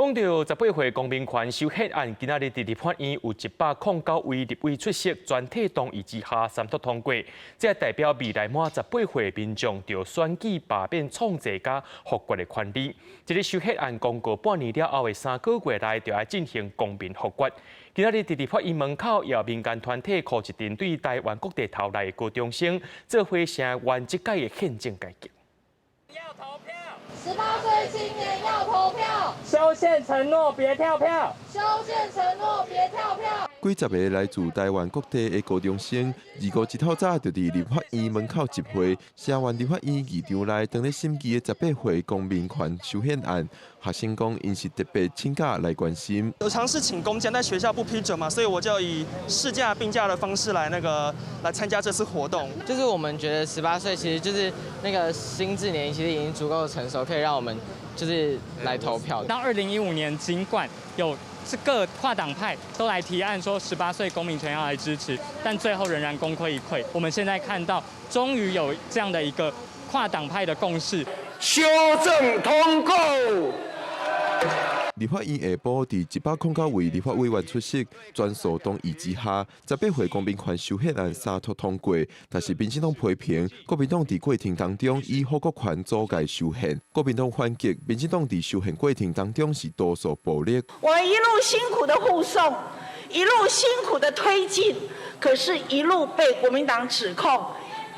講到18歲公民權修憲案，今仔日佇立法院有109位立委出席，全體同意之下三讀通過。這代表未來滿十八歲民眾著選舉罷免創制佮複決的權利。這个修憲案公告半年了後的3個月內，就愛進行公民複決。今仔日佇立法院門口，有民間團體箍一陣對台灣各地逃來的高中生，做伙聲援這屆的憲政改革。要投票，18歲青年要投票，修憲承諾別跳票，修憲承諾別跳票。幾十个來自台灣各地的高中生，25一透早就佇立法院門口集會，聲援立法院議場內當咧審議的十八歲公民權修憲案。學生講，𪜶是特別請假來關心。有嘗試請公假，但學校不批准嘛，所以我就以事假病假的方式來那個來參加這次活動。就是我們覺得18歲其實就是那個心智年齡，其實已經足夠成熟，可以讓我們就是來投票。到2015年，儘管有這個跨黨派都來提案說18歲公民權要來支持，但最後仍然功虧一簣。我們現在看到，終於有這樣的一個跨黨派的共識，修正通過。立法院下晡，佇109位立法委員出席，全數同意之下，十八歲公民權修憲案三讀通過。但是民進黨批評，國民黨佇過程當中以否決權阻礙修憲。國民黨反擊，民進黨佇修憲過程當中是多數暴力。我們一路辛苦的護送，一路辛苦的推進，可是，一路被國民黨指控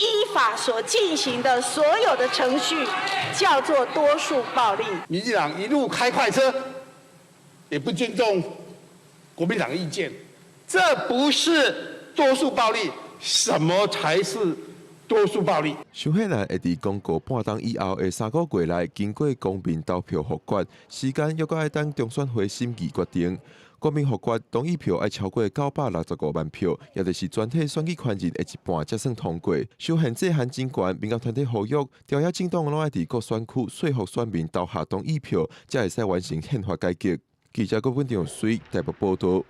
依法所進行的所有的程序叫做多數暴力。民進黨一路開快車，也不尊重國民黨意見，這不是多數暴力，什麼才是多數暴力？修憲案會佇公告半冬以後的3個月內，經過公民投票複決，時間猶閣愛等中選會審議決定。公民複決同意票愛超過965萬票，也就是全體選舉權人的一半才算通過。修憲這項真懸，民間團體呼籲，朝野政黨攏愛佇各選區說服選民投下同意票，才會使完成憲法改革。記者郭本長水台北報道。